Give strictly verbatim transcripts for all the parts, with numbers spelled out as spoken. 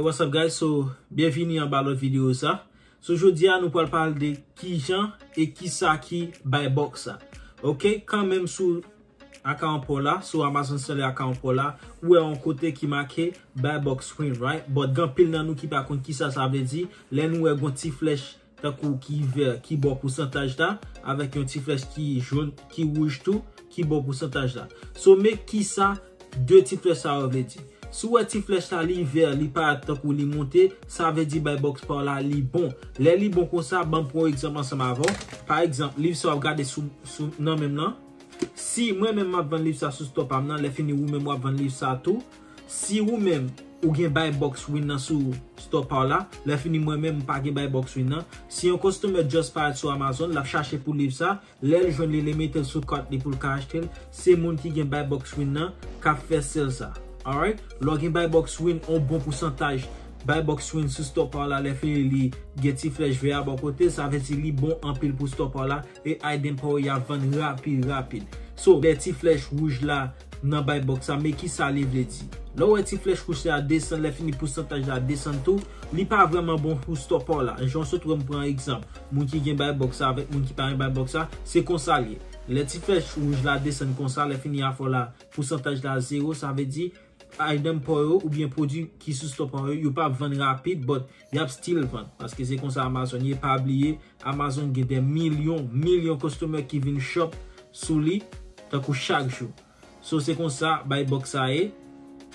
What's up, guys? So, byenvini anba lòt videyo sa. So, jodi a nou pral pale de kijan e kisa ki buy box sa. Ok, kanmenm sou akawon pa w la, sou Amazon Seller akawon pa w la, ou wè yon kote ki make buy box win, right? But gen anpil nan nou ki pa konn kisa sa vle di. Lè nou wè gon ti flèch tankou ki vè, ki ba w pousantaj la, avèk yon ti flèch ki jòn, ki wouj tou, ki ba w pousantaj la. So, men kisa de ti flèch sa yo vle di. Si w wè ti flèch la li vè, li parèt tankou li monte, sa vle di buy box pa w la li bon. Lè li bon konsa, ban m pran yon egzanp ansanm avè w. Pa egzanp, liv sa w ap gade sou, sou nan men m nan. Si mwen menm m ap vann liv sa sou store pa m nan, lè fini ou menm w ap vann liv sa tou. Si ou menm ou gen buy box win nan sou store pa w la, lè fini mwen menm m pa gen buy box win nan. Si yon customer just parèt sou Amazon, l ap chache pou liv sa, lè l jwenn li, li mete l sou cart li pou l ka achte l, se moun ki gen buy box win nan k ap fè sale sa. Alright? Lè w gen buy box win, yon bon pousantaj buy box win sou store pa w la, lè fini li gen ti flèch vè a bò kote, sa vle di li bon anpil pou store pa w la, e item pa w yo y ap vann rapid, rapid. So, lè ti flèch wouj la nan buy box sa, men kisa li vle di. Lè w wè ti flèch wouj la desann, lè fini pousantaj la desann tou, li pa vrèman bon pou store pa w la. Jan w sot wè m pran egzanp, moun ki gen buy box sa avèk moun ki pa gen buy box sa, se konsa l ye. Lè ti flèch wouj la desann konsa, lè fini afè w la, pousantaj la zewo, sa vle di item pa w yo oubyen pwodui ki sou store pa w yo, yo p ap vann rapid, but y ap still vann. Paske se konsa Amazon ye, pa bliye, Amazon gen de milyon, milyon customer ki vin shop sou li, tankou chak jou. So, se konsa buy box sa ye.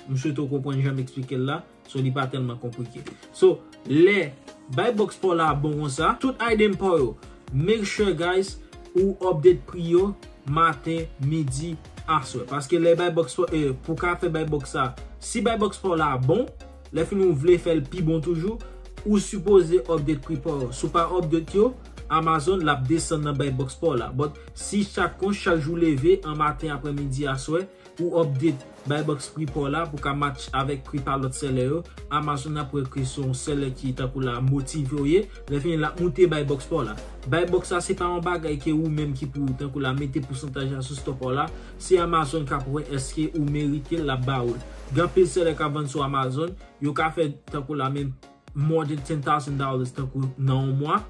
M swete w konprann jan m eksplike l la. So, li pa tèlman konplike. So, lè buy box pa w la bon konsa, tout item pa w yo, make sure, guys, ou update pri yo maten, midi, aswè. Paske lè buy box pa, eh, pou ka fè buy box sa, si buy box pa w la bon, lè fini ou vle fè l pi bon toujou, ou sipoze update pri pa w yo. Si w pa update yo, Amazon l ap desann nan buy box pa w la. But si chak kon, chak jou leve, an maten, aprèmidi, aswè, ou update buy box pri pa w la pou ka match avèk pri pa lòt seller yo, Amazon ap wè ke se yon seller ki tankou la motive w ye, lè fini l ap moute buy box pa w la. Buy box sa se pa yon bagay ke ou menm ki pou tankou la mete pousantaj la sou store pa w la, se Amazon k ap wè èske ou merite l, l ap ba ou l. Gen anpil seller k ap vann sou Amazon, yo ka fè tankou la menm more than ten thousand dollars tankou nan yon mwa,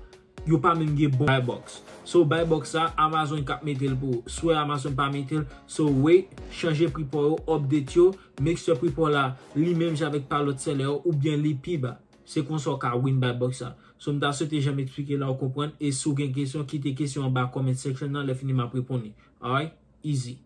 yo pa menm gen bon buy box. So buy box sa, Amazon k ap mete l pou ou. Swè Amazon pa mete l, so wait, chanje pri pa w yo, update yo, make sure pri pa w la li menm jan avèk pa lòt seller yo, oubyen li pi ba. Se konsa w ka win buy box sa. So m ta swete jan m eksplike la ou konprann, e si w gen kesyon, kite kesyon anba comment section nan, lè fini m ap reponn li. Alright? Easy.